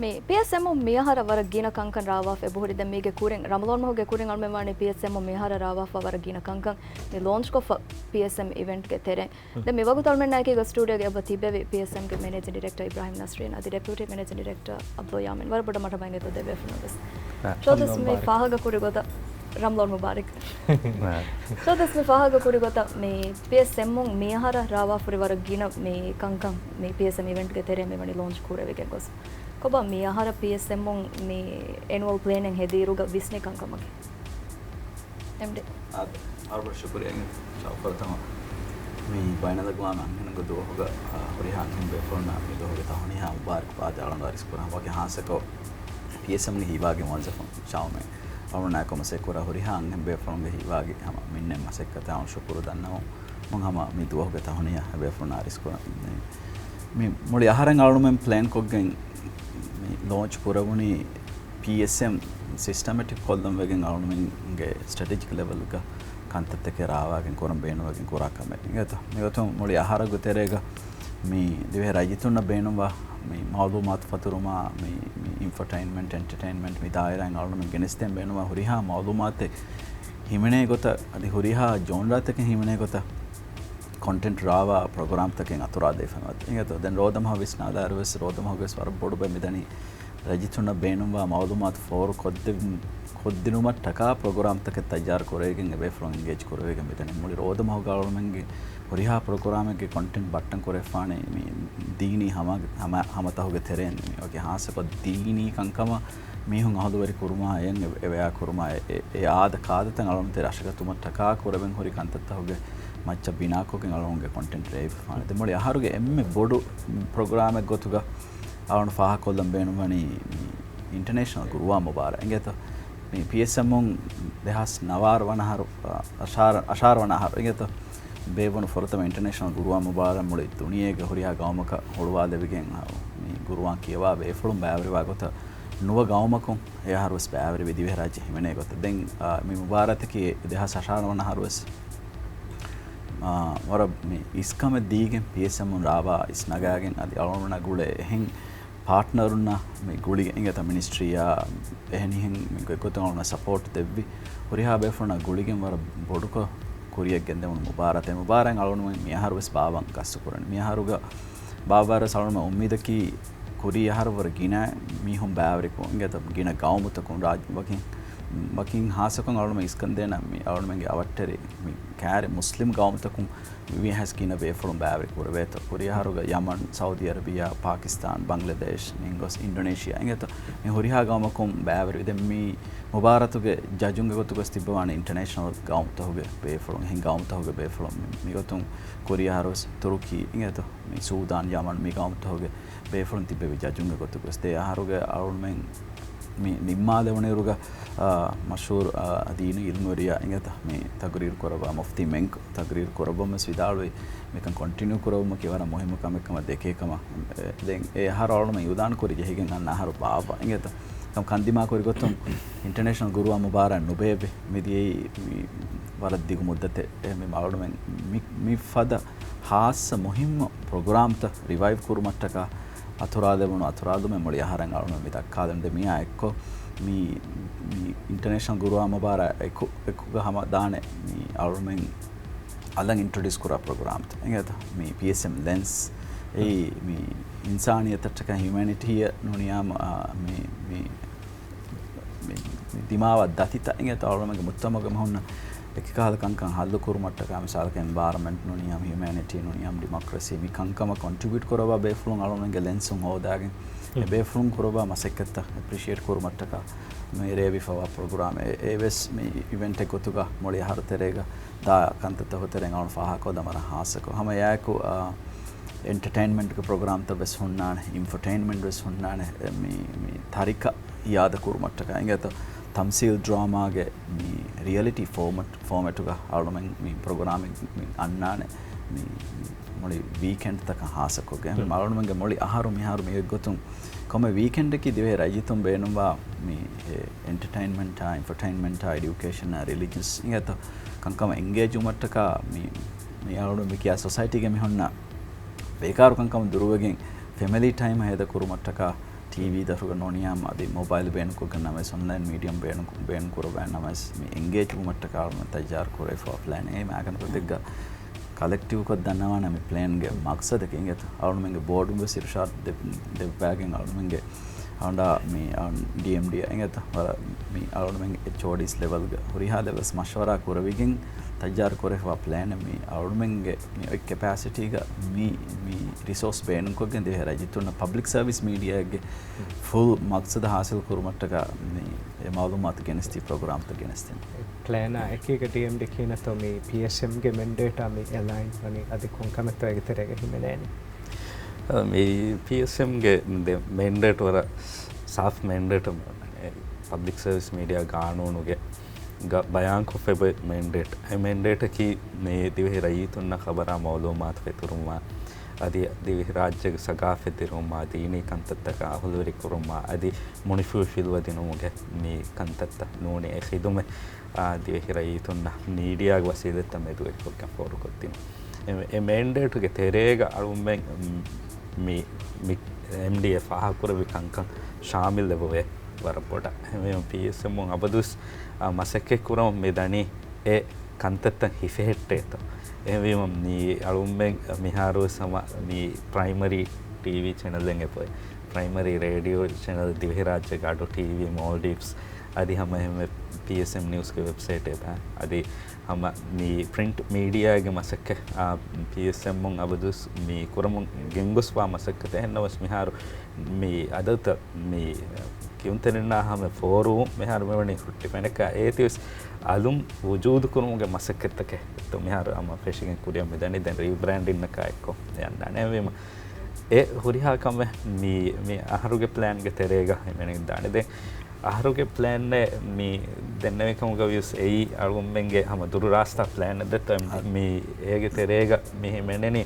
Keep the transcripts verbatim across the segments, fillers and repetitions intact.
މި ޕީއެސްއެމްއުން މިއަހަރަށް ވަރަށް ގިނަ ކަންކަން ރާވާފަ އެބަހުރި. ދެން މީގެ ކުރިން ރަމަޟާން މަހުގެ ކުރިން އަޅުމެން ވާނީ ޕީއެސްއެމްއުން މިއަހަރަށް ރާވާފަ ވަރަށް ގިނަ ކަންކަން މި ލޯންޗްކޮށްފަ ޕީއެސްއެމް އިވެންޓްގެ ތެރެއިން. ދެން މި ވަގުތު އަޅުމެންނާއެކީ ސްޓޫޑިއޯގެ އެބަ ތިބެވި ޕީއެސްއެމްގެ މެނޭޖިން ޑިރެކްޓަރ އިބްރާހިމް ނަސްރީން އަދި ޑެޕިއުޓީ މެނޭޖިން ޑިރެކްޓަރ އަބްދުﷲ ޔާމީން. ވަރަށް ބޮޑަށް މަރުޙަބާ އިނގޭތޯ ދެ ބޭފުޅުން ވެސް. ޝޯދަސް މި ފާހަގަ ކުރި ގޮތަށް ރަމަޟާން މުބާރަކް. ޝޯދަސް މި ފާހަގަ ކުރި ގޮތަށް މި ޕީއެސްއެމްއުން މިއަހަރަށް ރާވާފަ ހުރި ވަރަށް ގިނަ މި ކަންކަން މި ޕީއެސްއެމް އިވެންޓްގެ ތެރެއިން މި ވަނީ ލޯންޗް ކުރެވިގެން ގޮސް. ކޮބާ މި އަހަރަށް ޕީއެސްއެމްއުން މި އެނުއަލް ޕްލޭނެއް ހެދިއިރުގަ ވިސްނި ކަންކަމަކީ؟ އެމްޑީ. އާދެ، ވަރަށް ބޮޑަށް ޝުކުރިއްޔާ ޝައުފަރު ތަމާ. މި ބައިނަލްއަގްވާމީ އަންހެނުންގެ ދުވަހުގަ، އާ، ހުރިހާ އަންހެން ބޭފުޅުންނަށް މި ދުވަހުގެ ތަހުނިޔާ މުބާރަކްބާދަށް އަޅަން އަރިސްކުރަން. ވަކި ހާއްސަކޮށް ޕީއެސްއެމްގެ ހީވާގި މުވައްޒަފުން ޝައުމެން އަޅުންނާއެކު މަސައްކަތްކުރާ ހުރިހާ އަންހެން ބޭފުޅުންގެ ހީވާގި ހަމަ މިންނެ މަސައްކަތަށް އަޅުން ޝުކުރު ދަންނަވަމުން ހަމަ މި ދުވަހުގެ ތަހުނިޔާ އެބޭފުޅުންނަށް އަރިސްކުރަން. މި، މި މުޅި އަހަރެން އަޅުމެން ޕްލޭންކޮށްގެން މި ލޯންޗް ކުރެވުނީ ޕީއެސްއެމް ސިސްޓަމެޓިކް ކޮށްލަން ވެގެން އަޅުމެންގެ ސްޓްރެޓެޖިކް ލެވެލްގަ ކަންތައްތަކެއް ރާވާގެން ކުރަން ބޭނުންވެގެން ކުރާ ކަމެއް. އިނގޭތޯ؟ މިގޮތުން މުޅި އަހަރަކު ތެރޭގަ މި ދިވެހި ރައްޔިތުންނަށް ބޭނުންވާ މި މައުލޫމާތު ފަތުރުމާ، މި، މި އިންފޮޓައިންމަންޓް، އެންޓަޓައިންމަންޓް މި ދާއިރާއިން އަޅުމެން ގެނެސްދޭން ބޭނުންވާ ހުރިހާ މައުލޫމާތެއް ހިމެނޭ ގޮތަށް، އަދި ހުރިހާ ޖޯންރާތަކެއް ހިމެނޭ ގޮތަށް ކޮންޓެންޓް ރާވާ ޕްރޮގްރާމްތަކެއް އަތުރާދެވިފައިވާ. އިނގޭތޯ؟ ދެން ރޯދަމަހު ވިސްނާލާއިރު ވެސް ރޯދަމަހުގެ ވެސް ވަރަށް ބޮޑު ބައެއް މިދަނީ ރައްޔިތުންނަށް ބޭނުންވާ މައުލޫމާތު ފޯރު ކޮށްދެ-، ކޮށްދިނުމަށްޓަކާ ޕްރޮގްރާމްތަކެއް ތައްޔާރު ކުރެވިގެން އެބޭފުޅުން އެންގޭޖް ކުރެވިގެން މިދަނީ. މުޅި ރޯދަމަހުގަ އަޅުމެންގެ ހުރިހާ ޕްރޮގްރާމެއްގެ ކޮންޓެންޓް ބައްޓަން ކުރެވިފާނީ މި ދީނީ ހަމަ-، ހަމަ-، ހަމަތަހުގެ ތެރެއިން. މި ވަކި ހާއްސަކޮށް ދީނީ ކަންކަމަށް މީހުން އަހުލުވެރި ކުރުމާ، އެ-، އެވެޔާ ކުރުމާ، އެ-، އެ-، އެ އާދަ ކާދަތައް އަޅުންތެރި އަށަގަތުމަށްޓަކާ ކުރެވެން ހުރި ކަންތައްތަހުގެ މައްޗަށް ބިނާކޮށްގެން އަޅުންގެ ކޮންޓެންޓް ރޭވިފާނެ. ދެ މުޅި އަހަރުގެ އެންމެ ބޮޑު ޕްރޮގްރާމެއް ގޮތުގަ އަޅުން ފާހަގަކޮށްލަން ބޭނުންވަނީ މި އިންޓަނޭޝަނަލް ގުރުއާން މުބާރާތް. އިނގޭތޯ؟ މި ޕީއެސްއެމްއުން ދެހާސް ނަވާރަ ވަނަ އަހަރު، އަށާރަ، އަށާރަ ވަނަ އަހަރު. އިނގޭތޯ؟ ބޭއްވުނު ފުރަތަމަ އިންޓަނޭޝަނަލް ގުރުއާން މުބާރާތް މުޅި ދުނިޔޭގެ ހުރިހާ ގައުމަކަށް ހުޅުވާލެވިގެން، މި ގުރުއާން ކިޔަވާ ބޭފުޅުން ބައިވެރިވާ ގޮތަށް ނުވަ ގައުމަކުން އެ އަހަރުވެސް ބައިވެރިވި ދިވެހިރާއްޖެ ހިމެނޭ ގޮތަށް. ދެން، އާ، މި މުބާރާތަކީ ދެހާސް އަށާރަ ވަނަ އަހަރުވެސް، އާ، ވަރަށް މި އިސްކަމެއް ދީގެން ޕީއެސްއެމްއުން ރާވާ އިސް ނަގާގެން އަދި އަޅުގަނޑުމެންނާ ގުޅޭ އެހެން ޕާޓްނަރުންނާ މި ގުޅިގެން އިނގޭތަ މިނިސްޓްރީއާ އެހެނިހެން މި ގޮތްގޮތުން އަޅުގަނޑު ސަޕޯޓް ދެއްވި ހުރިހާ ބޭފުޅުންނާ ގުޅިގެން ވަރަށް ބޮޑުކޮށް ކުރިއަށް ގެންދެވުނު މުބާރާތެއް. މުބާރާތް އަޅުގަނޑުމެން މި އަހަރު ވެސް ބާއްވަން ގަސްތު ކުރަނީ. މި އަހަރުގަ ބާއްވާއިރު ވެސް އަޅުގަނޑުމެން އުއްމީދަކީ ކުރީ އަހަރު ވަރަށް ގިނަ މީހުން ބައިވެރިކޮށް އިނގޭތަ ގިނަ ގައުމުތަކުން ރާއްޖެ ވަކިން، ވަކިން ހާއްސަކޮށް އަޅުގަނޑުމެން އިސްކަންދޭނަ މި އަޅުގަނޑުމެންގެ އަވަށްޓެރި މި ކާރި މުސްލިމް ގައުމުތަކުން މިވީހާވެސް ގިނަ ބޭފުޅުން ބައިވެރި ކުރެވޭތޯ. ކުރީ އަހަރުގަ ޔަމަން، ސައުދީ އަރަބިއާ، ޕާކިސްތާން، ބަންގްލަދޭޝް، އިންގޮސް، އިންޑޮނޭޝިއާ އިނގޭތޯ މި ހުރިހާ ގައުމަކުން ބައިވެރި. ދެން މި މުބާރާތުގެ ޖަޖުންގެ ގޮތުގަސް ތިއްބަވާނެ އިންޓަނޭޝަނަލް ގައުމުތަކުގެ ބޭފުޅުން، އެހެން ގައުމުތަކުގެ ބޭފުޅުން. މި-، މިގޮތުން ކުރީ އަހަރުވެސް ތުރުކީ އިނގޭތޯ މި ސޫދާން، ޔަމަން މި ގައުމުތަކުގެ ބޭފުޅުން ތިއްބެވި ޖަޖުންގެ ގޮތުގަސް. ދެ އަހަރުގެ އަޅުމެން މި ނިންމާލެވުނުއިރުގަ، އާ، މަޝްހޫރު، އާ، ދީނީ އިލްމުވެރިޔާ އިނގޭތަ މި ތަގުރީރު ކުރައްވާ މުފްތީ މެންކް ތަގުރީރު ކުރައްވަމުން ވެސް ވިދާޅުވި މިކަން ކޮންޓިނިއު ކުރެވުމަކީ ވަރަށް މުހިއްމު ކަމެއް ކަމަށް ދެކޭ ކަމަށް. އެ، ދެން އެ އަހަރު އަޅުމެން އިއުލާން ކުރި ޖެހިގެން އަންނަ އަހަރު ބާއްވާ އިނގޭތަ. ކަން ކަންދިމާ ކުރި ގޮތުން އިންޓަނޭޝަނަލް ގުރުއާން މުބާރާތް ނުބޭއްވި މިދިޔައީ މި ވަރަށް ދިގު މުއްދަތެއް. އެ، މި އަޅުމެން މި، މި ފަދަ ހާއްސަ މުހިއްމު ޕްރޮގްރާމްތައް ރިވައިވް ކުރުމަށްޓަކާ އަތުރާލެވުނު އަތުރާލުމެއް މުޅި އަހަރެން އަޅުމެން މި ދައްކާލަން. ދެ މިއާ އެއްކޮށް މި، މި އިންޓަނޭޝަނަލް ގުރުއާން މުބާރާތް އެކު، އެކުގަ ހަމަ ދާނެ މި އަޅުމެން އަލަށް އިންޓްރޮޑިއުސް ކުރާ ޕްރޮގްރާމްތައް އިނގޭތަ؟ މި ޕީއެސްއެމް ލެންސް. އެއީ މި އިންސާނިއްޔަތަށްޓަކާ ހިއުމެނިޓީއަށް ނޫނީ އާ، މި، މި މި، މި ދިމާވާ ދަތިތައް އިނގޭތޯ އަޅުމެންގެ މުޖްތަމަޢުގަ މި ހުންނަ އެކި ކަހަލަ ކަންކަން ހައްލު ކުރުމަށްޓަކާ، މިސާލަކަށް އެންވަޔަރަންމަންޓް ނޫނީ ހިއުމެނިޓީ ނޫނީ ޑިމޮކްރަސީ މި ކަންކަމަށް ކޮންޓްރިބިއުޓް ކުރައްވާ ބޭފުޅުން އަޅުމެންގެ ލެންސުން ހޯދާގެން އެ ބޭފުޅުން ކުރައްވާ މަސައްކަތްތައް އެޕްރިޝިއޭޓް ކުރުމަށްޓަކާ މި ރޭވިފައިވާ ޕްރޮގްރާމް. އެ، އެވެސް މި އިވެންޓެއް ގޮތުގަ މުޅި އަހަރު ތެރޭގަ ދާ ކަންތައްތަކުގެ ތެރެއިން އަޅުން ފާހަގަކޮށްލަން ވަރަށް ހާއްސަކޮށް. ހަމަ އެއާއެކު، އާ، އެންޓަޓައިންމަންޓްގެ ޕްރޮގްރާމްތައް ވެސް ހުންނާނެ، އިންފޮޓައިންމަންޓް ވެސް ހުންނާނެ. އެ، މި، މި ތަރިކަ އިއާދަ ކުރުމަށްޓަކާ އިނގޭތޯ ތަމްސީލް ޑްރާމާގެ މި ރިއަލިޓީ ފޯމެޓް، ފޯމެޓުގަ އަޅުމެން މި ޕްރޮގްރާމެއް މި އަންނާނެ. މި، މި މުޅި ވީކެންޑްތަކަށް ހާއްސަކޮށްގެން ހުން. އަޅުމެންގެ މުޅި އަހަރު މިހާރު މި އޮތްގޮތުން ކޮންމެ ވީކެންޑަކީ ދިވެހި ރައްޔިތުން ބޭނުންވާ މި އެ އެންޓަޓައިންމަންޓާ، އިންފޮޓައިންމަންޓާ، އެޑިއުކޭޝަނާ، ރިލިޖަސް އިނގޭތޯ ކަންކަމަށް އެންގޭޖް ވުމަށްޓަކާ މި، މި އަޅުން މި ކިޔާ ސޮސައިޓީގެ މި ހުންނަ ބޭކާރު ކަންކަމުން ދުރުވެގެން ފެމިލީ ޓައިމް ހޭދަ ކުރުމަށްޓަކާ ޓީވީ ދަށުގަ ނޫނިއްޔާމު އަދި މޮބައިލް ބޭނުންކޮށްގެން ނަމަވެސް އޮންލައިން މީޑިއަމް ބޭނުން، ބޭނުން ކުރައްވާ ނަމަވެސް މި އެންގޭޖް ވުމަށްޓަކާ އަޅުގަނޑު ތައްޔާރު ކުރެވިފައިވާ ޕްލޭނެއް. މި މާގަނޑު ކޮށްދެއްގަ ކަލެކްޓިވް ކޮށް ދަންނަވާނެ މި ޕްލޭންގެ މަގްސަދަކީ އިނގޭތަ؟ އަޅުމެންގެ ބޯޑުން ވެސް އިރުޝާދު ދެ-، ދެއްވާގެން އަޅުމެންގެ އަނޑާ މި ޑީއެމްޑީ އިނގޭތަ؟ ވަރަށް މި އަޅުމެން އެޗްއޯޑީސް ލެވެލްގަ ހުރިހާ ލެވެލްސް މަޝްވަރާ ކުރެވިގެން ތައްޔާރު ކުރެފައިވާ ޕްލޭނެއް. މި އަޅުމެންގެ މި އޮތް ކެޕޭސިޓީގަ މި، މި ރިސޯސް ބޭނުންކޮށްގެން ދިވެހި ރައްޔިތުންނަށް ޕަބްލިކް ސަރވިސް މީޑިއާއެއްގެ ފުލް މަގްސަދަ ހާސިލް ކުރުމަށްޓަކާ މި އެ މައުލޫމާތު ގެނެސްދީ ޕްރޮގްރާމްތައް ގެނެސްދިން. ޕްލޭނާ އެކީގަ ޑީއެމްޑީ ކިހިނެއްތޯ މި ޕީއެސްއެމްގެ މެންޑޭޓާ މި އެލައިން ވަނީ އަދި ކޮން ކަމެއްތޯ އޭގެ ތެރޭގަ ހިމެނޭނީ؟ މި ޕީއެސްއެމްގެ މެންޑޭޓް ވަރަށް ސާފް މެންޑޭޓެއް، ޕަބްލިކް ސަރވިސް މީޑިއާ ގާނޫނުގެ ގަ ބަޔާންކޮށްފައި މެންޑޭޓް. އެ މެންޑޭޓަކީ މި ދިވެހި ރައްޔިތުންނަށް ޚަބަރާ މައުލޫމާތު ފެތުރުމާ، އަދި ދިވެހި ރާއްޖޭގެ ސަގާފަތް ދިރުމާ، ދީނީ ކަންތައްތަކާ އަހުލުވެރި ކުރުމާ، އަދި މުނިފޫހި ފިލުވަދިނުމުގެ މި ކަންތައްތައް ނޫނީ އެ ޚިދުމަތް، އާ، ދިވެހި ރައްޔިތުންނަށް މީޑިއާގެ ވަސީލަތްތައް މެދު އެއްކޮށްގެން ފޯރުކޮށްދިނުން. އެ، އެ މެންޑޭޓުގެ ތެރޭގަ އަޅުމެން މި، މި އެމްޑީއޭ ފާހަގަކުރެއްވި ކަންކަން ޝާމިލް ވެވޭ ވަރަށް ބޮޑަށް. އެހެންވީމަ ޕީއެސްއެމުން އަބަދުވެސް، އާ، މަސައްކަތް ކުރަމުން މި ދަނީ އެ ކަންތައްތައް ހިފެހެއްޓޭތޯ. އެހެންވީމަ މި އަޅުމެން މިހާރުވެސް ހަމަ މި ޕްރައިމަރީ ޓީވީ ޗެނަލްއެއް އެބައޮތް، ޕްރައިމަރީ ރޭޑިއޯ ޗެނަލް ދިވެހިރާއްޖޭގެ އަޑު ޓީވީ މޯލްޑިވްސް އަދި ހަމަ އެހެންވެ ޕީއެސްއެމް ނިއުސްގެ ވެބްސައިޓް އެބަ އަދި ހަމަ މި ޕްރިންޓް މީޑިއާގެ މަސައްކަތް، އާ، ޕީއެސްއެމުން އަބަދުވެސް މި ކުރަމުން ގެންގޮސްފާ މަސައްކަތެއް. އެހެންނަމަވެސް މިހާރު މި އަދަދުތައް މި ކިޔުންތެރިންނާ ހަމަ ފޯރުވުން މިހާރު މިވަނީ ހުއްޓިފަ. އޭގެ އޭތިވެސް އަލުން ވުޖޫދު ކުރުމުގެ މަސައްކަތްތަކެއް އެތޯ މިހާރު ހަމަ ފެށިގެން ކުރިއަށް މިދަނީ. ދެން ރީބްރޭންޑިންއަކާ އެއްކޮށް އަންނާނެ. އެހެންވީމަ އެ ހުރިހާ ކަމެއް މި، މި އަހަރުގެ ޕްލޭންގެ ތެރޭގަ ހިމެނިދާނެ. ދެން އަހަރުގެ ޕްލޭންއެއް މި ދެންނެވި ކަމުގަ ވިޔަސް އެއީ އަޅުގަނޑުމެންގެ ހަމަ ދުރުރާސްތާ ޕްލޭންއެއް ދެއްތޯ. އަ. މި އޭގެ ތެރޭގަ މި ހިމެނެނީ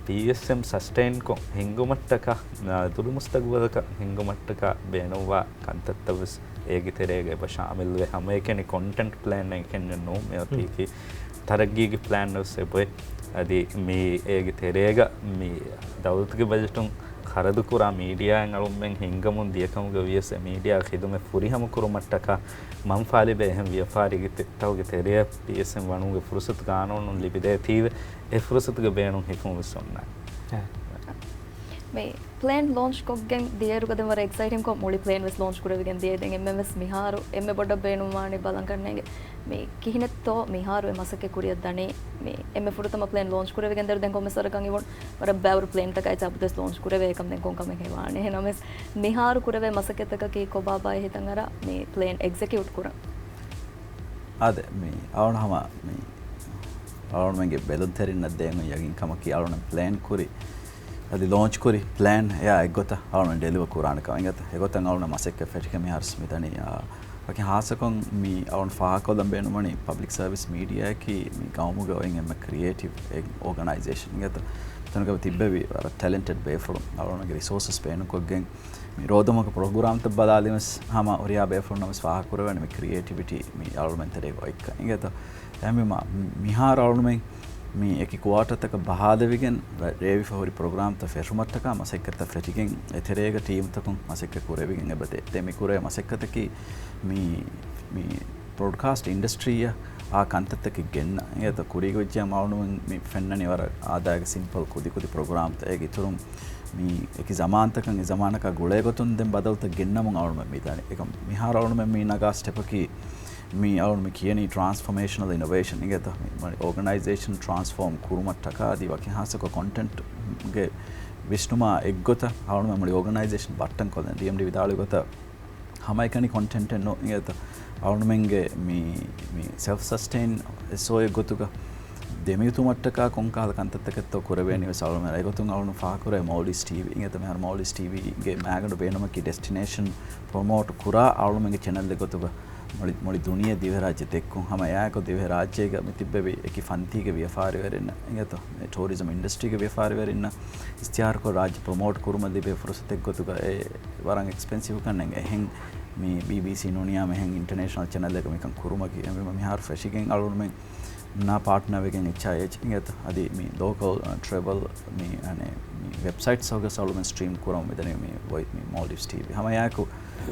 ޕީއެސްއެމް ސަސްޓެއިންކޮށް ހިންގުމަށްޓަކާ، އަ، ދުރުމުސްތަގުބަލަކަށް ހިންގުމަށްޓަކާ ބޭނުންވާ ކަންތައްތައް ވެސް އޭގެ ތެރޭގަ އެބަ ޝާމިލްވެ، ހަމައެކަނި ކޮންޓެންޓް ޕްލޭން އެކަންޏެއް ނޫން މިއޮތީކީ. ތަރައްގީގެ ޕްލޭން ވެސް އެބޮތް. އަދި މި އޭގެ ތެރޭގަ މި ދައުލަތުގެ ބަޖެޓުން ޚަރަދުކުރާ މީޑިއާއިން އަޅުމެން ހިންގަމުން ދިޔަކަމުގަ ވިޔަސް އެ މީޑިއާ ޚިދުމަތް ފުރިހަމަ ކުރުމަށްޓަކާ މަންފާ ލިބޭ އެހެން ވިޔަފާރިގެ ތެ-، ތަކުގެ ތެރެއަށް ޕީއެސްއެމް ވަނުމުގެ ފުރުސަތު ގާނޫނުން ލިބިދޭތީވެ، އެ ފުރުސަތުގެ ބޭނުން ހިފުން ވެސް އޮންނާނެ. އެ. މި ޕްލޭން ލޯންޗް ކޮށްގެން ދިޔައިރުގަ ދެން ވަރަށް އެކްސައިޓިން ކޮށް މުޅި ޕްލޭން ވެސް ލޯންޗް ކުރެވިގެން ދިޔައީ. ދެން އެންމެން ވެސް މިހާރު އެންމެ ބޮޑަށް ބޭނުންވާނީ ބަލަން ކަންނޭނގެ މި ކިހިނެއްތޯ މިހާރު އެ މަސައްކަތް ކުރިއަށް ދަނީ. މި އެންމެ ފުރަތަމަ ޕްލޭން ލޯންޗް ކުރެވިގެން ދެން ކޮންމެސް ވަރަކަށް އިވުން ވަރަށް ބައިވަރު ޕްލޭންތަކާ އެއްޗާ އަބަދުވެސް ލޯންޗް ކުރެވޭ އެކަމް ދެން ކޮން ކަމެއް ހެވާނެ. އެހެންނަމަވެސް މިހާރު ކުރެވޭ މަސައްކަތްތަކަކީ ކޮބާބާއޭ ހިތަށް އަރާ މި ޕްލޭން އެގްޒެކިއުޓް ކުރަން. އާދެ، މި އަޅުން ހަމަ މި އަޅުންމެންގެ ބެލުންތެރިންނަށް ދޭން އޮތް ޔަގީން ކަމަކީ އަޅުން ޕްލޭން ކުރި އަދި ލޯންޗް ކުރި ޕްލޭން އެއާ އެއްގޮތަށް އަޅުން ޑެލިވަ ކުރާނެ ކަމެއް. އެގޮތަށް އަޅުން މަސައްކަތް ފެށިގެން މިހާރު މިދަނީ. އާ، ވަކި ހާއްސަކޮށް މި އަޅުން ފާހަގަކޮށްލަން ބޭނުންވަނީ ޕަބްލިކް ސަރވިސް މީޑިއާއަކީ މި ގައުމުގަ އޮތް އެންމެ ކްރިއޭޓިވް އެއް އޯގަނައިޒޭޝަން އިނގޭތޯ. ތަނުގަ ތިއްބެވި ވަރަށް ޓެލެންޓެޑް ބޭފުޅުން އަޅުންގެ ރިސޯސަސް ބޭނުންކޮށްގެން މި ރޯދަމަގު ޕްރޮގްރާމްތައް ބަލާލިމަސް ހަމަ ހުރިހާ ބޭފުޅުންނަށް ވެސް ފާހަގަކުރެވޭނެ މި ކްރިއޭޓިވިޓީ މި އަޅުމެން ތެރޭގަ އޮތްކަން އިނގޭތޯ. އެހެންވީމަ، މިހާރު އަޅުމެން މި އެކި ކުއާޓަރތަކަށް ބަހާލެވިގެން ރޭވިފަ ހުރި ޕްރޮގްރާމްތައް ފެށުމަށްޓަކާ މަސައްކަތްތައް ފެށިގެން އެތެރޭގަ ޓީމްތަކުން މަސައްކަތް ކުރެވިގެން އެބަދޭ. ދެން މި ކުރޭ މަސައްކަތަކީ މި، މި ބްރޯޑްކާސްޓް އިންޑަސްޓްރީއަށް އާ ކަންތައްތަކެއް ގެންނަ. އެތަ ކުރީގަ ވެއްޖެ އަޅުމެން މި ފެންނަނީ ވަރަށް އާދައިގެ ސިމްޕަލް ކުދިކުދި ޕްރޮގްރާމްތައް. އޭގެ އިތުރުން މި އެކި ޒަމާންތަކަށް އެ ޒަމާނަކާ ގުޅޭ ގޮތުން ދެން ބަދަލުތައް ގެންނަމުން އަޅުމެން މިދާނެ. އެކަމް މިހާރު އަޅުމެން މި ނަގާ ސްޓެޕަކީ މި އަޅުން މި ކިޔަނީ ޓްރާންސްފޮމޭޝަނަލް އިނޮވޭޝަން އިނގޭތަ؟ މި މަނި އޯގަނައިޒޭޝަން ޓްރާންސްފޯމް ކުރުމަށްޓަކާ އަދި ވަކި ހާއްސަކޮށް ކޮންޓެންޓްގެ ވިސްނުމާ އެއްގޮތަށް އަޅުން މި އޯގަނައިޒޭޝަން ބައްޓަން ކޮށްލަން. ޑީއެމްޑީ ވިދާޅުވި ގޮތަށް ހަމައެކަނި ކޮންޓެންޓެއް ނޫން އިނގޭތަ؟ އަޅުންމެންގެ މި، މި ސެލްފް ސަސްޓެއިން އެސްއޯއެއް ގޮތުގަ ދެމިއުތުމަށްޓަކާ ކޮންކަހަލަ ކަންތައްތަކެއްތޯ ކުރެވޭނީ ވެސް އަޅުން އެގޮތުން އަޅުން ފާހަގަކުރޭ މޯލްޑިވްސް ޓީވީ އިނގޭތަ؟ މިހާރު މޯލްޑިވްސް ޓީވީގެ މާގަނޑު ބޭނުމަކީ ޑެސްޓިނޭޝަން ޕްރޮމޯޓް ކުރާ އަޅުމެންގެ ޗެނަލްއެއް ގޮތުގަ މުޅި، މުޅި ދުނިޔެ ދިވެހިރާއްޖެ ދެއްކުން. ހަމަ އެއާއެކު ދިވެހިރާއްޖޭގަ މި ތިއްބެވި އެކި ފަންތީގެ ވިޔަފާރިވެރިންނަށް އިނގޭތޯ، މި ޓޫރިޒަމް އިންޑަސްޓްރީގެ ވިޔަފާރިވެރިންނަށް އިސްތިހާރުކޮށް ރާއްޖެ ޕްރޮމޯޓް ކުރުމަށް ލިބޭ ފުރުސަތެއް ގޮތުގަ އެ ވަރަށް އެކްސްޕެންސިވް ކަންނެން. އެހެން މި ބީބީސީ ނޫނިއްޔާމު އެހެން އިންޓަނޭޝަނަލް ޗެނަލްއެއްގަ މިކަން ކުރުމަކީ އެ މި، މިހާރު ފެށިގެން އަޅުންމެން ނާ ޕާޓްނަރ ވެގެން އެޗްއައިއެޗް އިނގޭތަ؟ އަދި މި ލޯކަލް، އަ، ޓްރެވަލް މި، އަނެ، މި ވެބްސައިޓްސް އަޅުމެން ސްޓްރީމް ކުރަމުން މިދަނީ މި ވޮއި-، މި މޯލްޑިވްސް ޓީވީ. ހަމައެއާއެކު،